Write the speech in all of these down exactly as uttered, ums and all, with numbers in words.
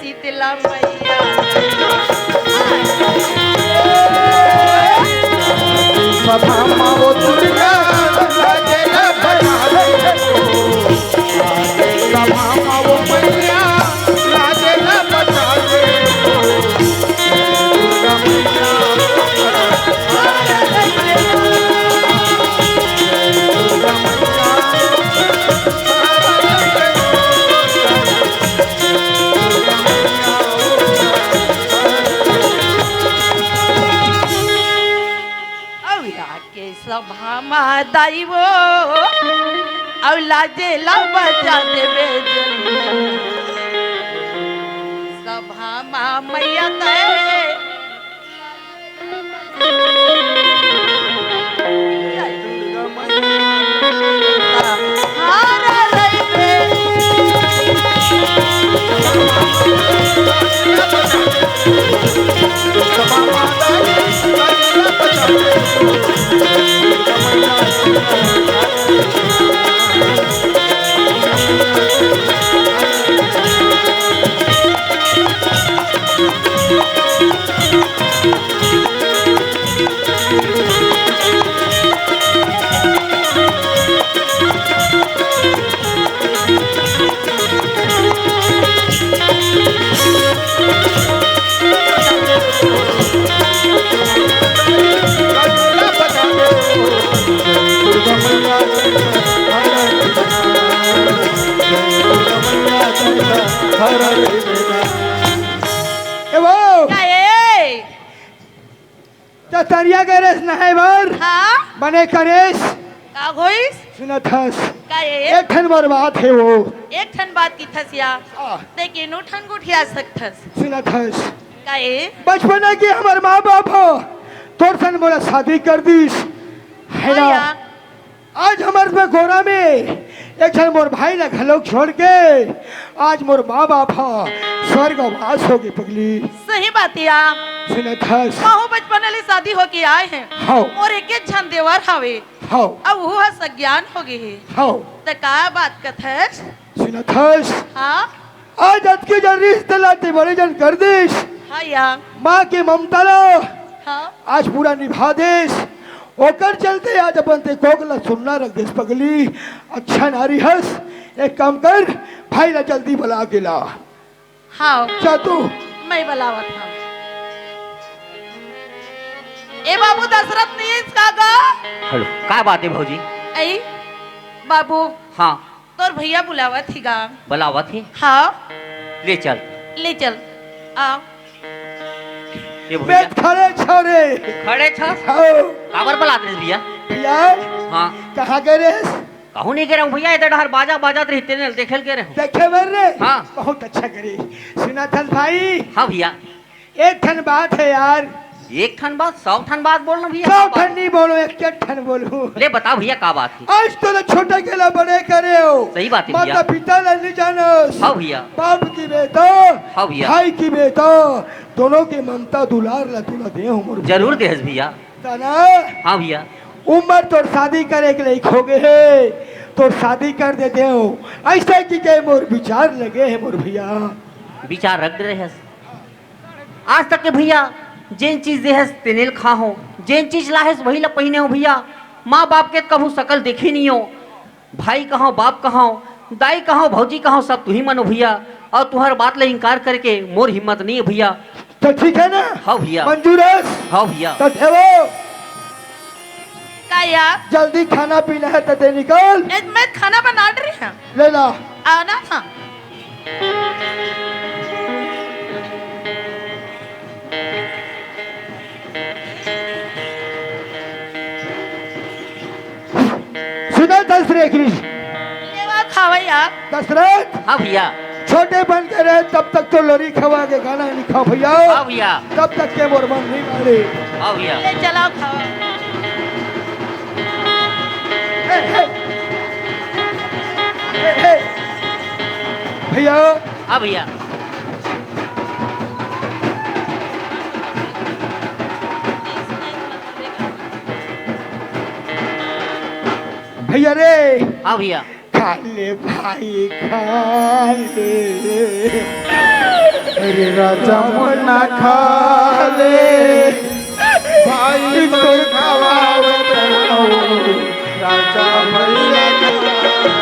शीतला मैया। सभा मा वो दुर्गा, राजेला बना दे। सभा मा वो मैया, राजेला बना दे। दुर्गा मैया। दुर्गा मैया। अउ आके सभा मा दाई वो, अउ लाजे ला बचा देबे जरूर। सभा मा मैया तय ए वो! का ए? त तरिया गरेस नहाय बर। हाँ? बने करेस। का होइस? सुनत हस। का ए? एक ठन मोर बात हे वो। एक ठन बात किथस या। हाँ। ते केनो ठन गोठिया सकथस। सुनत हस। का ए? बचपना के हमर माँ बाप ह तोर सन मोला शादी कर दिस। है ना? हाँ या। आज हमर में गोरा में एक झन मोर भाई ला घलोक छोड़ के आज मोर माँ बाप ह स्वर्गवास हो गे पगली। सही बात या। सुनत हस। महू बचपन ले शादी होके आए हे। हव। मोर एक झन देवर हवे। हव। अब वो ह सज्ञान हो गे हे। हव। त का बात कथस? सुनत हस। हाँ। आज अतके जन रिश्ते ला ते बड़े जन कर देस। हाँ या। माँ के ममता ला हाँ। आज पूरा निभा देस। ओकर चलते आज अपन ते कोख ला सुन्ना रख देस पगली। अच्छा नारी हस। एक काम कर, भाई ला जल्दी बला के ला। हाँ। जा तू। मैं बलावत हूँ। ए बाबू दशरथ नीस का गा? हेलो, का बात हे भौजी? ए बाबू। हाँ। तोर भैया बुलावत ही गा। बुलावत ही? हाँ। ले चल। ले चल। आ। ये भैया। मैं खड़े छो रे। खड़े छो? हाँ। काबर बुलात रहिस भैया? भैया। हाँ। कहाँ गे रहेस? कहूँ नहीं गे रहेंव भैया, एदे डहर बाजा बाजत रहिस तेने ल देखे ल गे रहेंव। देखे बर रे? हाँ। बहुत अच्छा करे। सुनत हस भाई? हाँ भैया। एक ठन बात हे यार। एक ठन बात, सौ ठन बात बोल ना भैया, सौ का बात? ठन नहीं बोलूँ, एक ठन बोलूँ। ले बता भैया, का बात हे? आज तोला छोटे के ला बड़े करेंव। सही बात हे भैया। माता पिता ला नहीं जानस। हाँ भैया। बाप की बेटा, हाँ भैया। भाई की बेटा, दोनों के ममता दुलार ला तोला देंव मोर भैया। जरूर देहस भैया। तना? हाँ भैया। उमर तोर शादी करे के लायक हो गे हे, तोर शादी कर देतेंव। अइसे कहिके मोर विचार लगे हे मोर भैया। विचार रख दे रहेस। आज तक के भैया जेन चीज देहस तेने ल खाहों, जेन चीज लाहेस वही ल पहिने हों भैया। माँ बाप के कभू सकल देखे नइ हों। भाई कहंव, बाप कहंव, दाई कहंव, भौजी कहंव, सब तुही मन ओ भैया। अउ तुंहर बात ल इंकार करे के मोर हिम्मत नइ हे भैया। त ठीक हे ना? हव भैया। मंजूर हे? हव भैया। त ठेवो। का यार? जल्दी खाना पीना हे त ते निकल। ए, मैं खाना बना रही हूँ। ले ला। आना था। सुनत हस रे कृष्ण। लेवा खावा यार। दशरथ। हाँ भैया। छोटे बन के रहे तब तक तो लोरी खवा के गाना नहीं खा भैया। हाँ भैया। तब तक के मोर मन नहीं मारे। हाँ भैया। ले चलाओ खावा। ए, ए। ए, ए। भैया। हाँ भैया। भैया रे। हाँ भैया। खा ले भाई, खा ले। अरे राजा मुन्ना खा ले, भाई तोर खवावत हूँ, राजा भैया खा ले,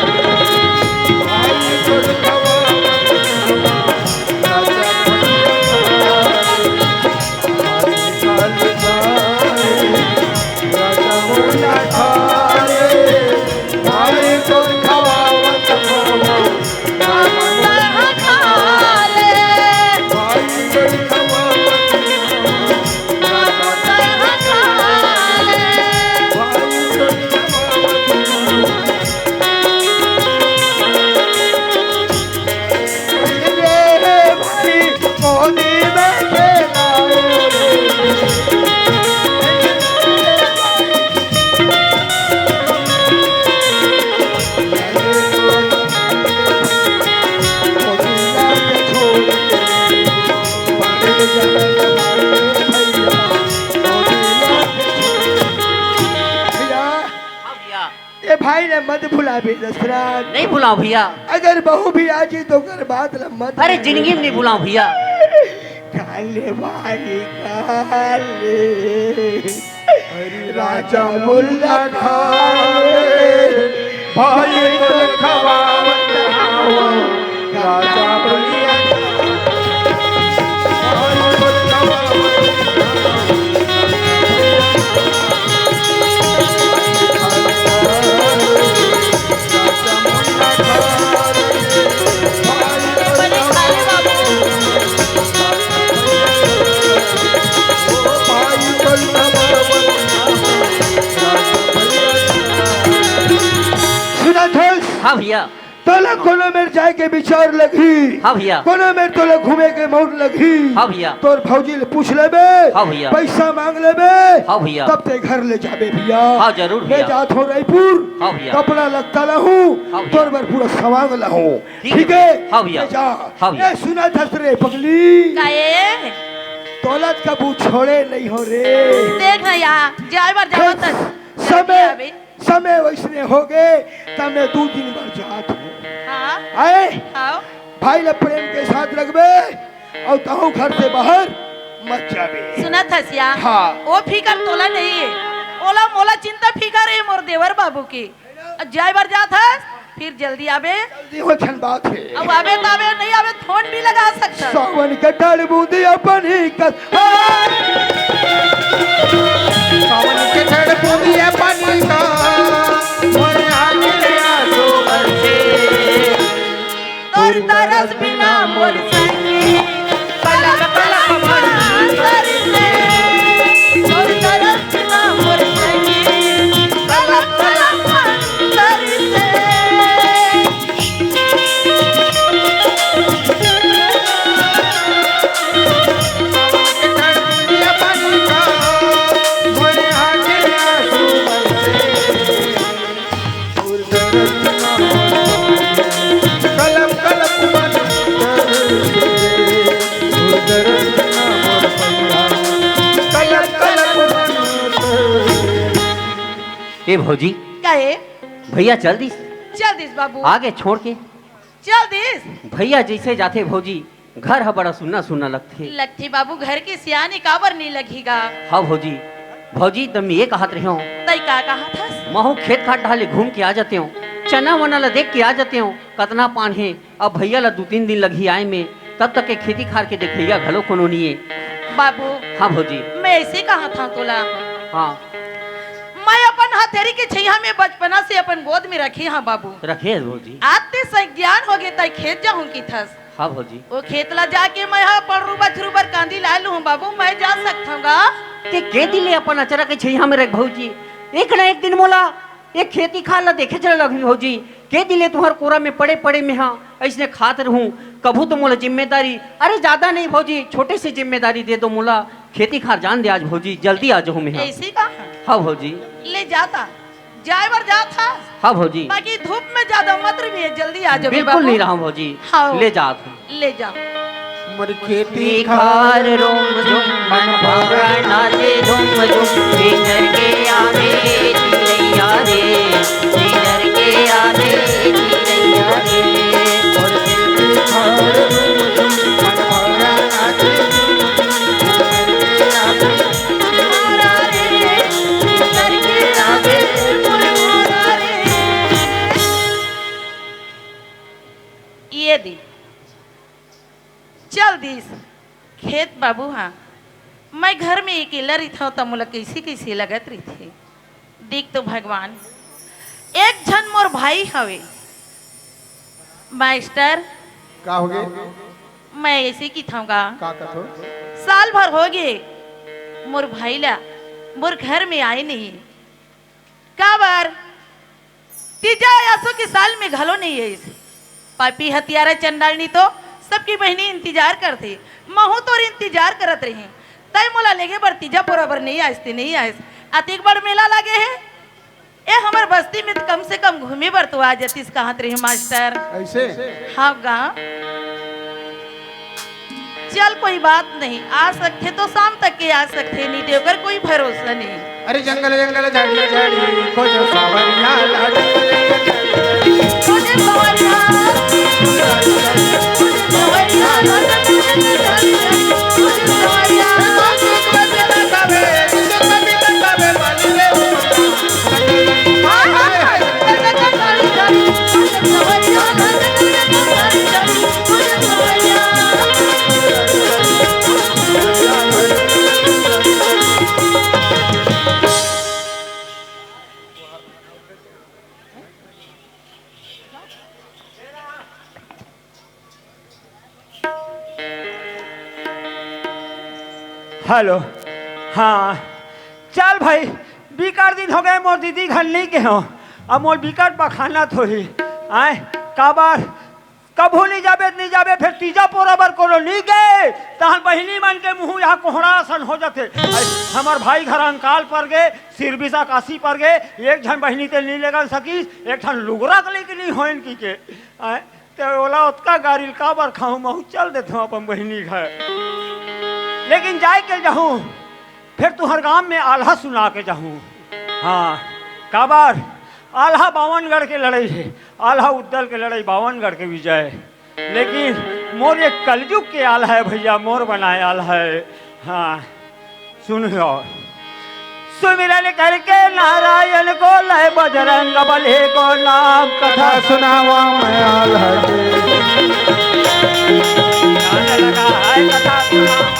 भाई तोर खवावत हूँ, राजा भैया खा ले, भाई खा ले, भाई, राजा मुन्ना खा ले, भाई तोर खवावत हूँ, भैया, हाँ भैया। ए भाई ला मत भुलाबे दशरथ। नहीं भुलाओ भैया। अगर बहू भी आ जी तो ओकर बात ला मत अरे भुलाबे। जिंदगी में नहीं भुलाओ भैया। काले भाई काले। अरे राजा मुल्ला खा ले, भाई तोर खवावत हूँ, राजा भैया। सुनत हस? हाँ भैया। तोला कोनो मेर जाए के विचार लगही। हाँ भैया। कोनो मेर तोला घूमे के मौन लगही। हाँ भैया। तोर भौजी ले पूछ लेबे। हाँ भैया। पैसा मांग लेबे। हाँ भैया। तब ते घर ले जाबे भैया। हाँ जरूर मैं भैया। जात हूँ रायपुर। हाँ भैया। कपड़ा लत्ता लाहूँ। हाँ भैया। तोर बर पूरा सवांग लाहूँ। ठीक ठीक है है? भैया। हाँ भैया। ले जा। हाँ भैया। ए सुनत हस रे पगली। काए? तोला कभू छोड़े नहीं हो रे। देख ना यार, जाए बर जावत हस। समय अभी समय वैसने हो गए, त मैं दू दिन बर जात हूँ। हाँ। आए? हाँ। भाई ला प्रेम के साथ रखबे, अउ तहूँ घर से बाहर मत जाबे। सुनत हस या? हाँ। ओ फिकर तोला नहीं है, ओला मोला चिंता फिकर है मोर देवर बाबू की। अब जाए बर जात हस, फिर जल्दी आबे। जल्दी हो छन बात है। अब आबे त आबे, नहीं आबे त फोन भी लगा सकत हस। सावन के ठाड़ बूंदिया पानी का, सावन के ठाड़ बूंदिया पानी का, मोर आँखी ले आंसू बरसे। तोर तरस बिना मोर संगी, कलप कलप मन तरसे। तोर तरस बिना मोर संगी, कलप कलप मन तरसे। ए भौजी, काहे? भैया चल दिस। चल दिस बाबू। आगे छोड़ के। चल दिस। भैया जैसे जाथे भौजी, घर ह बड़ा सुन्ना सुन्ना लगथे। लगथे बाबू, घर के सियानी काबर नहीं लगही गा? हाँ भौजी, भौजी त मैं ये कहत रहे हूँ। तई का कहत हस? महू खेत खार डहर ले घूम के आ जाते हूँ, चना वना ला देख के आ जाते हूँ, कतना पान हे। अब भैया ला दू तीन दिन लगही आए में, तब तक के खेती खार के देखइया घलो कोनो नहीं है। बाबू। हाँ भौजी। मैं ऐसे कहत हूँ तोला। हाँ। मैं अपन हथेरी के छैया में बचपना से अपन गोद में रखे हूँ बाबू। रखे है भौजी। आज ते सज्ञान हो गए, तई खेत जाहूँ किथस। हाँ भौजी। ओ खेत ला जाके मैं हा पड़रू बछरू बर कांदी ला लूँ बाबू, मैं जा सकत हूँ गा। ते के दिन ले अपन अचरा के छैया में रख भौजी, एक ना एक दिन मोला ये खेती खार ला देखे चले लगही भौजी। के दिन ले तुहर कोरा में पड़े पड़े में हा ऐसने खात रहूँ। कभू तो मोला जिम्मेदारी, अरे ज्यादा नहीं भौजी, छोटे से जिम्मेदारी दे दो मोला। खेती खार जान दे आज भौजी, जल्दी आ जाहूँ मैं हा। ऐसे का? हाँ भौजी। ले जाता। जाए बर जात हस? हाँ भौजी। बाकी धूप में ज्यादा मत रहिए, जल्दी आ जाबे बिल्कुल बाबू। नहीं रहूँ भौजी। हाँ। ले जात हूँ। ले जा। मोर खेती खार रूम झूम, मन भरा नाचे झूम झूम, बिजर के आवे चिरैया रे, बिजर के आवे चिरैया रे। मोर खेती खार रूम झूम, मन भरा चल दिस खेत बाबू हा, मैं घर में अकेला रहिथंव त मोला कइसे कइसे लगत रहिथे। देख तो भगवान, एक झन मोर भाई हवे। मास्टर, का होगे? मैं अइसे कहिथंव गा, का कथो? साल भर होगे मोर भाई ला मोर घर में आए नहीं। काबर? तीजा असो के साल में घलो नइ आइस। पापी हतियारा चंडालनी तो सबकी बहिनी इंतजार करथे, महूं तोर इंतजार करत रहें। तंय मोला लेगे बर तीजा पोरा बर नइ आइस ते नइ आइस। अतेक बड़ मेला लगे हे, ए हमर बस्ती में त कम से कम घूमे बर तो आ जतिस कहत रहें मास्टर। अइसे? हां गा। चल कोई बात नहीं, आ सकथे तो शाम तक के आ सकथे, नहीं ते ओकर कोई भरोसा नहीं। अरे जंगल जंगल झाड़ी झाड़ी खोजो सावरिया ला, जंगल जंगल झाड़ी खोजो सावरिया, खोजो सावरिया, खोजो सावरिया। हेलो, हां, चल भाई, बिकट दिन होगे मोर दीदी घर नइ गे हंव। अब मोर बिकट पखाना तो ही आय, काबर कभू नइ जाबे, नइ जाबे, फेर तीजा पोरा बर कोनो नइ गे, तहन बहिनी मन के मुंह इहां कोहड़ा असन हो जाथे। आय, हमर भाई घर अंकाल पर गे, सिरबिसा कासी पर गे, एक झन बहिनी ते नइ लेगन सकिस, एक ठन लुगरा के लेके नइ होइन कहिके। आय, ते ओला ओतका गारी ल काबर खाहूं, महूं चल देथंव अपन बहिनी घर। लेकिन जाय के जाहूं, फेर तुंहर गांव में आल्हा सुना के जाहूं। हां, काबर? आल्हा बावनगढ़ के लड़ई हे, आल्हा उद्दल के लड़ई, बावनगढ़ के विजय। लेकिन मोर ये कलजुग के आल्हा हे भइया, मोर बनाय आल्हा हे। हां, सुन लो। सुमिरन करके नारायण को, लय बजरंग बली को नाम, कथा सुनावंव मैं आल्हा के। ध्यान लगा है कथा सुनावंव।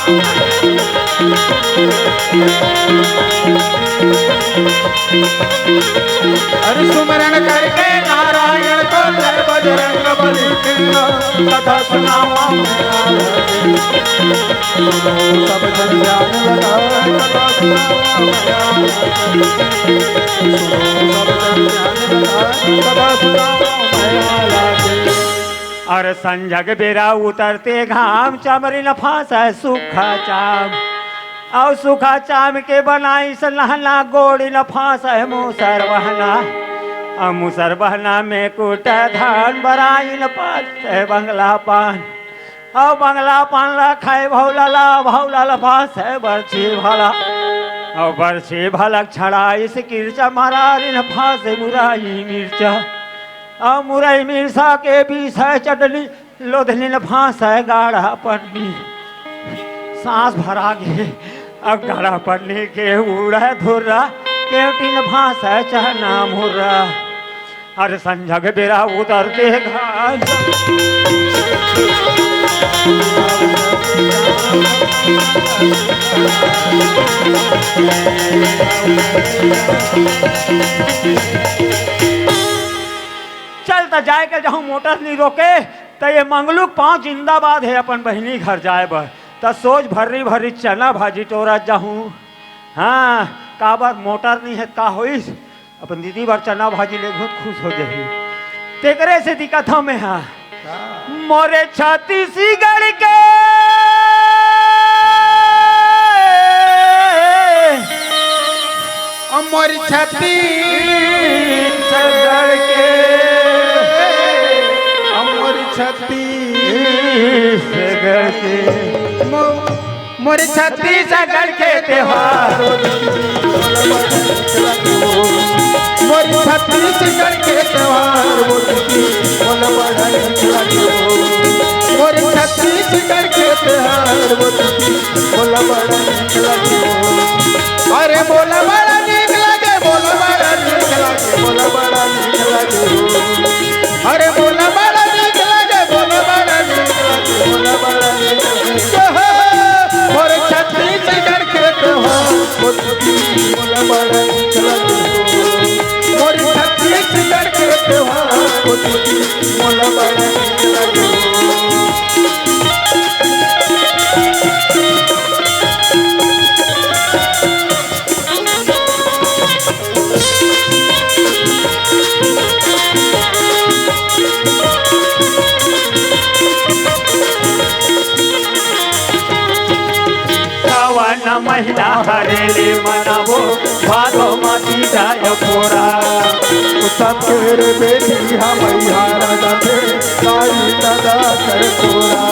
अरे सुमिरन करके नारायण को, लय बजरंग बली को नाम, कथा सुनावंव मैं आल्हा के। सुनो सब जन ध्यान लगाए, कथा सुनावंव मैं आल्हा के। सुनो सब जन ध्यान लगाए, कथा सुनावंव मैं आल्हा के। अरे संझा के बेरा उतरते घाम, चमरी न फांसय सूखा चाम। अउ सूखा चाम के बनाइस लहना, गोड़ी न फांसय मूसर बहना। अउ मूसर बहना में कूटय धान, बराई न फांसय बंगला पान। अउ बंगला पान ला खाय भौला ला, भौला ला फांसय बरछी भाला। अउ बरछी भाला छड़ाइस किरचा, मरारी न फांसय मुरई मिरचा। अउ मुरई मिरचा के बीसय चटनी, लोधनी न फांसय गाड़ा पन्नी। सांस भरा गे, अब गाड़ा पन्नी के उड़य धुर्रा, केवटी न फांसय चना मुर्रा। अरे संझा के बेरा उतरते घाम। चल त जाय के जाहूं, मोटर नइ रोके, त ये मंगलू के पांव जिंदाबाद हे, अपन बहिनी घर जाय बर। त सोझ भर्री भर्री चना भाजी टोरत जाहूं। हां, काबर मोटर नइ हे, का होइस? अपन दीदी बर चना भाजी लेगहूं त खुश हो जाही। तेकरे सेती कथंव मैं हा। का? मोरे छत्तीसगढ़ के, ओ मोर छत्तीसगढ़ के, ओ मोर छत्तीसगढ़ के। मो-, मोर छत्तीसगढ़ के त्योहार, मोर छत्तीसगढ़ के त्योहार, मोर छत्तीसगढ़ के त्योहार, मोला बड़ा नीक लगे। अरे मोला बड़ा नीक लगे, मोला बड़ा नीक लगे, मोला बड़ा नीक लगे। अरे मोला बड़ा नीक लगे, मोला बड़ा नीक लगे, मोला बड़ा नीक महीना हरे ले मनाबो, भादो माटी जाय फोरा। सतगुर बेटी हमैया रजत, ताई ददा कर तोरा।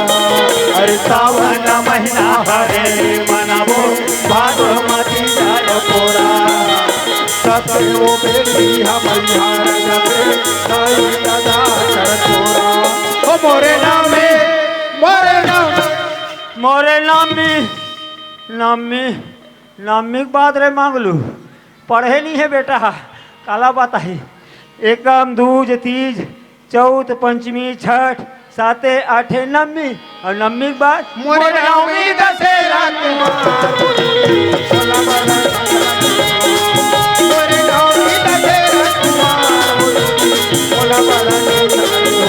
अरे सावन महीना हरे ले मनाबो, भादो माटी जाय फोरा। सतगुर बेटी हमैया रजत, ताई ददा कर तोरा। ओ मोरे नामे, मोरे नामे, मोरे नामी, नामी, नामी के बात रे मंगलू, पढ़े नहीं है बेटा, काला बताही। एकम, दूज, तीज, चौथ, पंचमी, छठ, साते, आठे, नवमी, और नवमी के बाद मोरे नवमी दशहरा तुम्हार। मोरे नवमी दशहरा तुम्हार। मोला बड़ा नीक लागो,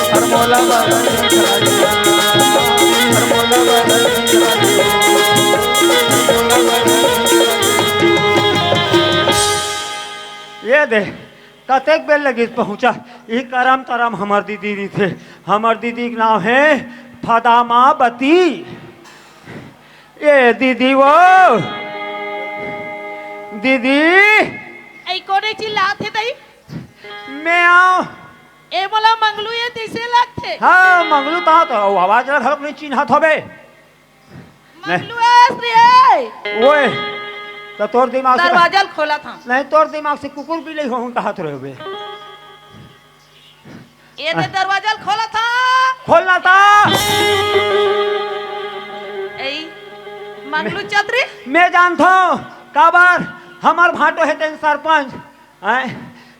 हर मोला बड़ा नीक लागो, हर मोला बड़ा नीक लागो, हर मोला बड़ा नीक लागो। ये दे, कतेक बेर लगिस पहुंचा, ई करम तरम हमर दीदी रहिथे। हमर दीदी के नाम हे फदामावती। ए दीदी वो, दीदी। ऐ कोने चिल्लात हे तई? मैं आव। ए मोला मंगलू ए तइसे लगथे। हाँ, मंगलू ता तो आवाज ला घलोक नहीं चिन्हत होबे। मंगलू आस रे। ओए, तो तोर दिमाग से दरवाजा ल खोला था। नहीं, तोर दिमाग से कुकुर बिलई होहूं कहत रहे होबे। ये दे दरवाजा ल खोला था। खोलना था। ए, मंगलू चतरी। मैं जानथो, काबर हमर भांटो हे तेन सरपंच। आय,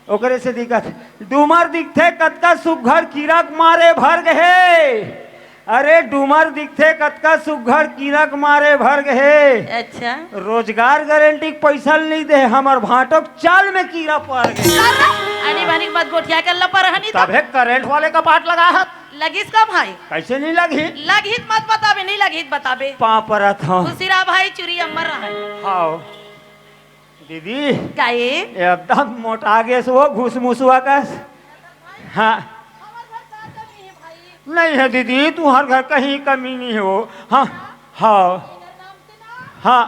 ओकरे से दिक्कत। डूमर दिखथे कतका सुग्घर कीरा के मारे भर गे हे। अरे डूमर दिखथे कतका सुग्घर कीरा के मारे भर गे हे। अच्छा। रोजगार गारंटी के पैसा ल नइ दे, हमर भांटो के चाल में कीरा पर गे। अरे, आनी बानी के बात गोठिया के लपर हनी तो। तभे करंट वाले कपाट लगा हत। लगिस का भाई? कैसे नहीं लगी? लगित मत बताबे, नहीं लगित बताबे। पाँव परत हूँ। खुशी रहा भाई, चुरी अम्बर रहा है। हाँ। दीदी, का ए? एकदम मोटा गेस वो घुसमुसवा कस। हाँ। नहीं है दीदी, तुम्हार घर कहीं कमी नहीं हो। हाँ, हाँ, हाँ।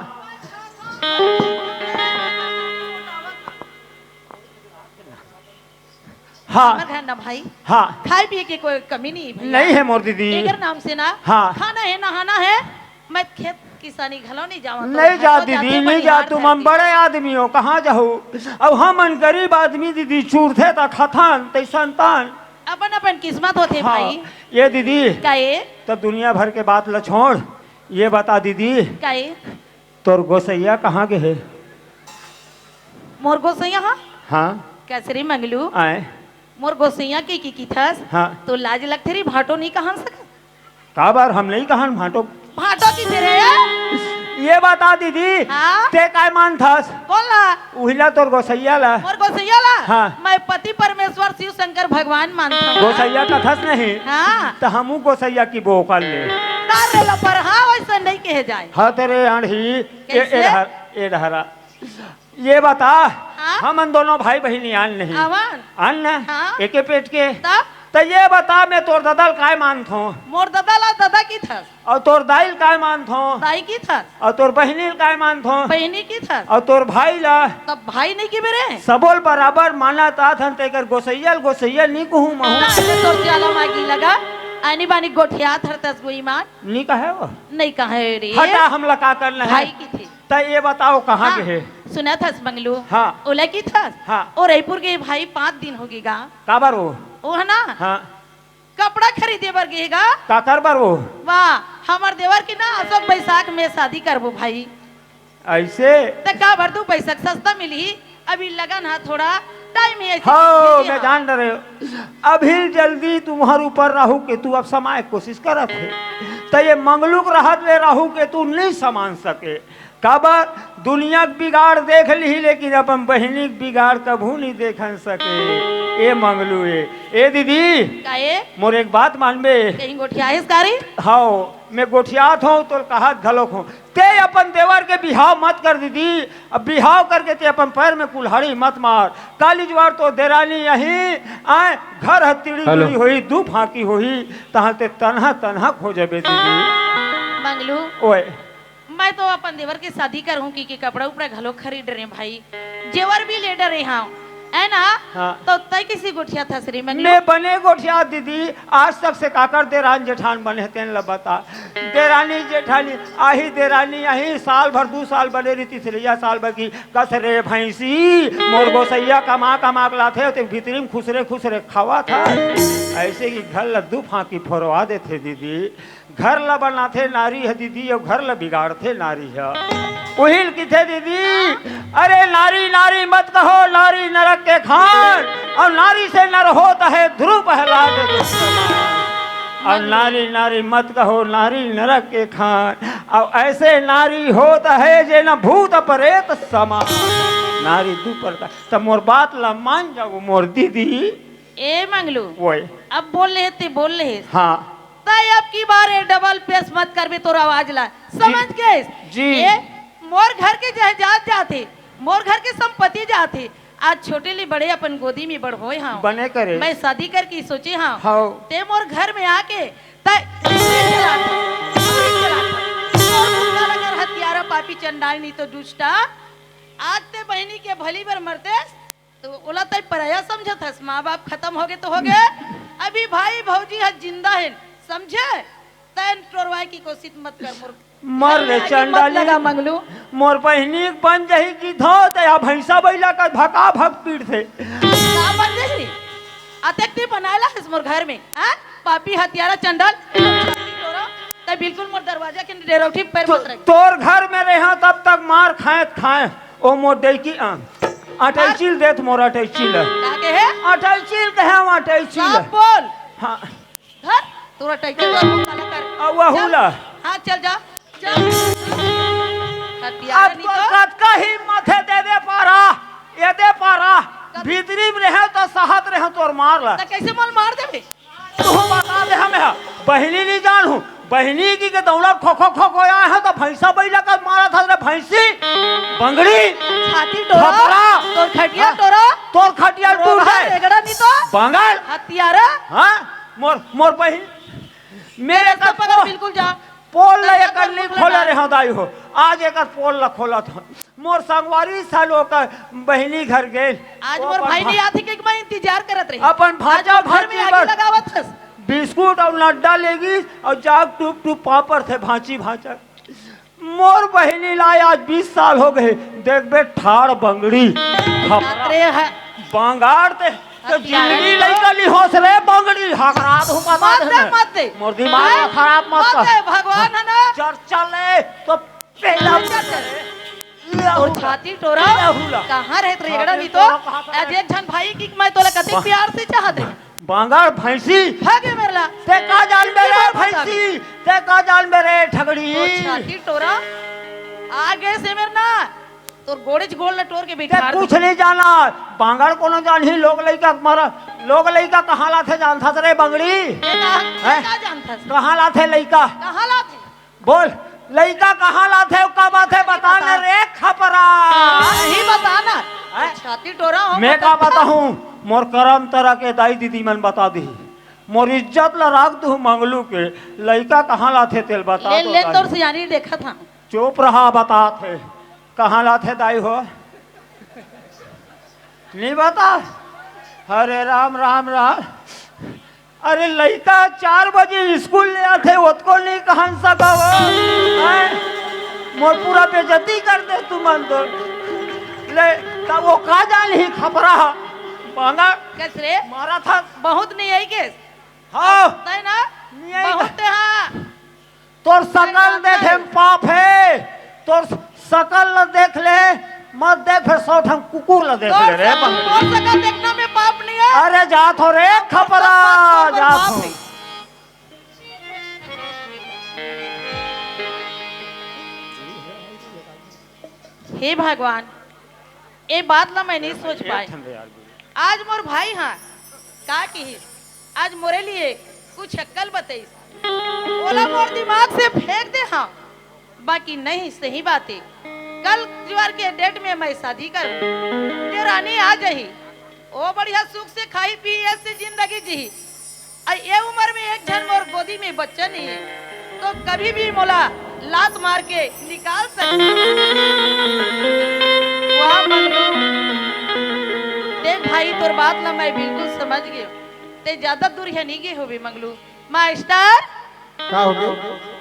हाँ। हमर घर ना भाई, हाँ। खाए पिए के कोई कमी नहीं भैया। नहीं है मोर दीदी। एकर नाम से ना हाँ। खाना है, नहाना है, मैं खेत किसानी घलो नहीं जावत। नहीं जा दीदी, नहीं जा, तुम हम बड़े आदमी हो, कहाँ जाहू? अब हमन गरीब आदमी दीदी, चूरथे त खथन, तैसन तन। अपन अपन किस्मत होथे हाँ। भाई। ये दीदी, का ए? तब दुनिया भर के बात ल छोड़, ये बता दीदी, का ए? तोर गोसैया कहाँ गे हे? मोर गोसैया हा? हाँ। कैसे रे मंगलू? आए। मोर गोसैया के की किथस? हाँ। तो लाज लगथे रे, भांटो नहीं कहन सकत। काबर हम नहीं कहन भांटो? भांटो किथे रे? ये बता दीदी, हाँ? ते काय मानथस? कौन ला? उहिला तोर गोसैया ला। मोर गोसैया ला? हाँ। मैं पति परमेश्वर शिव शंकर भगवान मानथो। गोसैया कथस नहीं? हाँ। त हमू गोसैया की बोकल ले। तार रे लपर, हाँ, वैसे नहीं कहे जाए। हाँ, तेरे आंधी, ए, कैसे? ए डहर-, ए डहरा। ये बता, हाँ? हमन दोनों भाई बहिनी आन नहीं? आवन। आन ना? हाँ। एके पेट के? तब? त ये बता, मैं तोर ददा ल काय मानथो? मोर ददा ला ददा किथस। अउ तोर दाई ल काय मानथो? दाई किथस। अउ तोर बहिनी ल काय मानथो? बहिनी किथस। अउ तोर भाई ला? तब भाई नहीं किबे रे। सबो ल बराबर मानत आथन, तेकर गोसैया ल गोसैया नी कहूं महूं। ना, ते तोर चाला मागी लगा। आनी बानी गोठियात हरतस गुई मान। नी कहे वो? नहीं कहे रे। हटा, हमला का करना है? भाई किथे। त ये बताओ, कहाँ हाँ, गे हे? सुनत हस मंगलू? हाँ। ओला किथस? हाँ। ओ रईपुर गे भाई, पाँच दिन होगे गा। काबर वो? वो है ना? हाँ। कपड़ा खरीदे बर गे गा। काकर बर वो? वाह, हमर देवर के ना अशोक बैसाख में शादी करबो भाई। ऐसे? त काबर दू पैसा सस्ता मिलही, अभी लगन हा थोड़ा टाइम हे, ऐसे हाँ, busy मैं हा। जान डरे। अभी जल्दी तुम्हार ऊपर राहु केतु अब समाए के कोशिश करत हे। त ये मंगलू के रहत ले राहु केतु नहीं समान सके। काबर दुनिया के बिगाड़ देख लिही, लेकिन अपन बहिनी के बिगाड़ कभू नहीं देखन सके। ए मंगलू ए, ए दीदी, का ए? मोर एक बात मानबे? कहीं गोठियाहिस का रे? हाओ, मैं गोठियात हूँ, तोर कहत घलोक हूँ। ते अपन देवर के बिहाव मत कर दीदी। अब बिहाव करके ते अपन पैर में कुल्हाड़ी मत मार। काली जुआर तो देरानी यही आए, घर ह तिड़ी हेलो। बिड़ी होही, दू फांकी होही, तहाँ ते तनहा तनहा खो जबे दीदी। मंगलू। ओए। मैं तो अपन देवर के शादी करहूँ कि, कि कपड़ा उपड़ा घलो खरीद रहे भाई, जेवर भी ले डरे हाँ, है ना? हाँ। तो तय किसी गोठिया था श्री मंगलू? मैं बने गोठिया दीदी, आज तक से काकर देरान जेठान बने तेन ल बता। देरानी जेठानी, आही देरानी, आही साल भर, दू साल बने रहितिस, रहिया साल भर की, कस रे भैंसी, मोर गोसैया कमा कमा के लाथे, ते भीतरी में खुसरे खुसरे खावा था। ऐसे कि घर ल दू फांकी फोरवा देथे दीदी। घर ल बनाथे नारी ह दीदी, अउ घर ल बिगाड़थे नारी ह। उहिल किथे दीदी, अरे नारी नारी मत कहो, नारी नरक के खान, अउ नारी से नर होत हे ध्रुव प्रहलाद। अउ नारी नारी मत कहो, नारी नरक के खान, अउ ऐसे नारी होत हे जे न भूत प्रेत समान। नारी दू प्रकार, त मोर बात ल मान जाओ मोर दीदी। ए मंगलू, ओए। अब बोल ले ते बोल ले। हाँ। तय अब की बार ये डबल पेश मत करबे तोर आवाज ला। समझ जी। गेस? जी। ए, मोर घर के जायदाद जाथे, मोर घर के संपत्ति जाथे। आज छोटे ले बड़े अपन गोदी में बड़होए हाँ। बने करे। मैं शादी करके सोचे हाँ। हव। ते मोर घर में आके तय तोर कुत्ता लगर हत्यारा पापी चंडाल नहीं तो दुष्टा। आज ते बहिनी के भली बर मरते तो ओला तय पराया समझत हस, माँ बाप खत्म होगे तो होगे, अभी भाई भौजी ह जिंदा हे, समझे? तय टोरवाए की कोशिश मत कर मोर। मर रे अरे, आगे मत चंडाली। लगा मंगलू। मोर बहिनी बन जही कि धो दया भैंसा बैला का भका भक पीट थे। का बन जही? अतेक ती बनायला हस मोर घर में, हाँ? पापी हत्यारा चंडाल। तय बिल्कुल मोर दरवाजा के डेरौठी पैर तो, मत रख। तोर घर में रहा तब तक मार खाए खाए। ओ मोर डैकी आ, अटैची ल देत मोर अटैची ल। का कहे? अटैची ल कहे हम अटैची ल। साफ बोल। हाँ। धर, तोर अटैची ल, मुंह काला कर। आ, वहू चल। ल। हाँ, चल जा। चल। हत्यारा अब नहीं तो तो। कतका हिम्मत हे दे दे पारा, ये दे पारा। कत- भीतरी में रहे तो सहत रहे तोर मार ल। त कैसे मोल मार देबे? तू बता दे हमें, बहिनी नहीं जानहूँ, बहिनी की के दौलत खो खो खो खो आए हैं तो भैंसा बैला का मारा था रे भैंसी, बंगड़ी, छाती टोरा, खपरा। तोर खटिया हाँ? टोरा, तोर खटिया टोरा टूट है। रेगड़ा नहीं तो। बंगाल। हत्यारा। हाँ, मोर, मोर बहिन, मेरे मेरे का से पकड़ पो-, बिल्कुल जा। पोल मैं ले तो कर नहीं तोर खोला मुंह रे हाँ दाई हो, आज एक पोल ला खोला था। मोर संगवारी सालो का बहिनी घर गेल। आज ओ मोर अपन भाई भा-, नहीं आथे के मैं इंतजार करत रही। अपन आज भांचा मोर घर में भांची आगी बर लगावत हस। बिस्कुट अउ नड्डा लेगी अउ जाग टूप टूप पापड़ थे भांची भांचा। मोर बहिनी ला आज बीस साल हो गए, देखबे ठाड़ बंगड़ी। खप-, अरे है। बंगाड़ ते, तो हथियार जिंदगी नहीं लइका ली होस रे बंगड़ी, हकरात हूँ पता मत दे, नहीं। मत दे। मोर दिमाग हाँ? खराब मत मत कर। दे, भगवान है ना। चर्चा ले, तो पेला चल, चल। तोर छाती टोरा, कहाँ रहत रे, एगड़ा नहीं तो। आज एक झन भाई की मैं तोला कतेक प्यार से चाहत रहे। बांगड़ भैंसी। भागे मेरला। ते का जान बे रे भैंसी, ते का जान बे रे ठगड़ी। तोर छाती टोरा, आगे से मेर ना, तोर गोड़े च गोड़ ल टोर के ते बैठा कुछ दे। नहीं जाना, बांगड़ कोनो जानही, लोग लइका मारा, लोग लइका कहाँ लाथे जानथस रे बंगड़ी? ते का, हैं? का जानथस? कहाँ लाथे लइका? कहाँ लाथे? बोल, लइका कहाँ लाथे, का बात है, बता ना रे खपरा। नहीं बता ना। हैं? छाती टोरा हो, मैं का बताहूँ, मोर करम तरा के दाई दीदी मन बता दी, मोर इज्जत ला राख दू मंगलू के, लइका कहाँ लाथे तेल बता ले, दो ले दाई। तोर सियानी देखत हूँ। चुप रहा, बता थे, कहाँ लाथे दाई हो? नहीं बता। अरे राम, राम, राम। अरे लइका चार बजे स्कूल ले आथे, ओतको नहीं कहन सकव। हैं? मोर पूरा बेइज्जती कर दे तू मन तो। ले, तब वो का जान ही खपरा। मांगा कस रे? मारा था। बहुत नहीं आई केस। हाँ। तय ना? नहीं आई बहुत ना। हाँ। तोर सकल देखे में पाप है, तोर सकल ल देख ले, मत देख, फिर सौ ठन कुकुर ल देख ले रे। तोर सकल देखना में पाप नहीं है। अरे जात हो रे खपरा, जात हो। हे भगवान, ए बात ला मैं नहीं सोच पाए। आज मोर भाई हा का किहिस, आज मोरे लिए कुछ अक्कल बतइस, ओला मोर दिमाग से फेंक दे हा। बाकी नहीं, सही बात है, कल जुआर के डेट में मैं शादी कर, देरानी आ जाही, ओ बढ़िया सुख से खाही पी, ऐसे जिंदगी जी। अई ए उम्र में एक झन मोर गोदी में बच्चा नहीं है, तो कभी भी मोला लात मार के निकाल सकथे। वाह मंगलू, देख भाई, तोर बात ला मैं बिल्कुल समझ गेंव। तें ज्यादा दूर हे नइ गे होबे मंगलू। मास्टर, का होगे?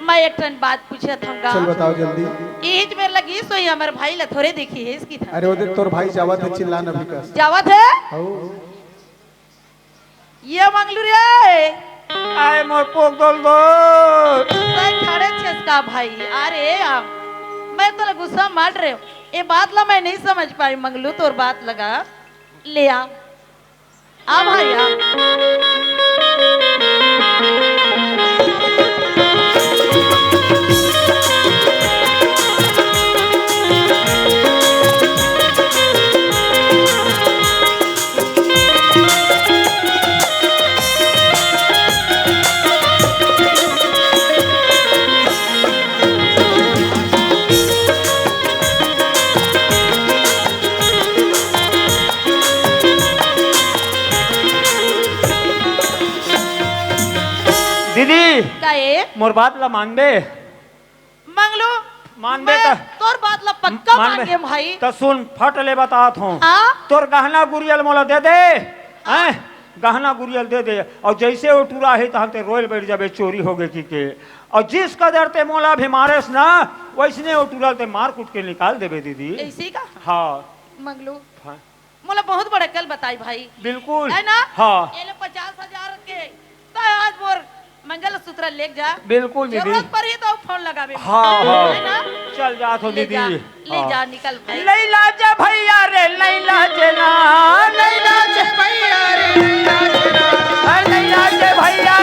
मैं एक ठन बात पूछत हंव गा। चल बताओ जल्दी। इहिच मेर लगी सोई हमर भाई ला थोरे देखे हेस कि था। अरे वो देख तोर भाई जावत हे, चिल्ला न भी कस। जावत हे? हऊ। ये मंगलू रे। आय मोर पोक दोल दो। तैं खड़े छेस का भाई? अरे आ, मैं तोला गुस्सा मार रहे हूँ। ये बात ला मैं नहीं समझ पाई मंगलू, तोर बात लगा। ले आ। आ भाई आ। दीदी, का ए? मोर बात ला मानबे? मंगलू, मानबे मैं त तोर बात ला पक्का मानबे। मान गेंव भाई। त सुन, फट ले बतात हंव। हाँ? तोर गहना गुरिया ल मोला दे दे। हाँ? हैं? गहना गुरिया ल दे दे। अउ जइसे वो टुरा हे, तहन तें रोय ल बइठ जाबे, चोरी होगे कहिके। अउ जिस कदर तें मोला अभी मारेस ना, वइसने वो टुरा ल तें मार कूट के निकाल देबे दीदी। अइसे का? हाँ। मंगलू। हाँ। मोला बहुत बड़े अकल बताए भाई। बिल्कुल। है ना? हाँ। ये ले पचास हजार के, त आज मोर मंगलसूत्र लेके जा। बिल्कुल दीदी। जरूरत परही त फोन लगाबे। हाँ, हाँ। है ना? चल जात हंव ले दीदी। जा, ले हाँ। जा, निकल भाई। लैला जे भैया रे, लैला जे ना, लैला जे भैया रे, लैला जे ना। लैला जे भैया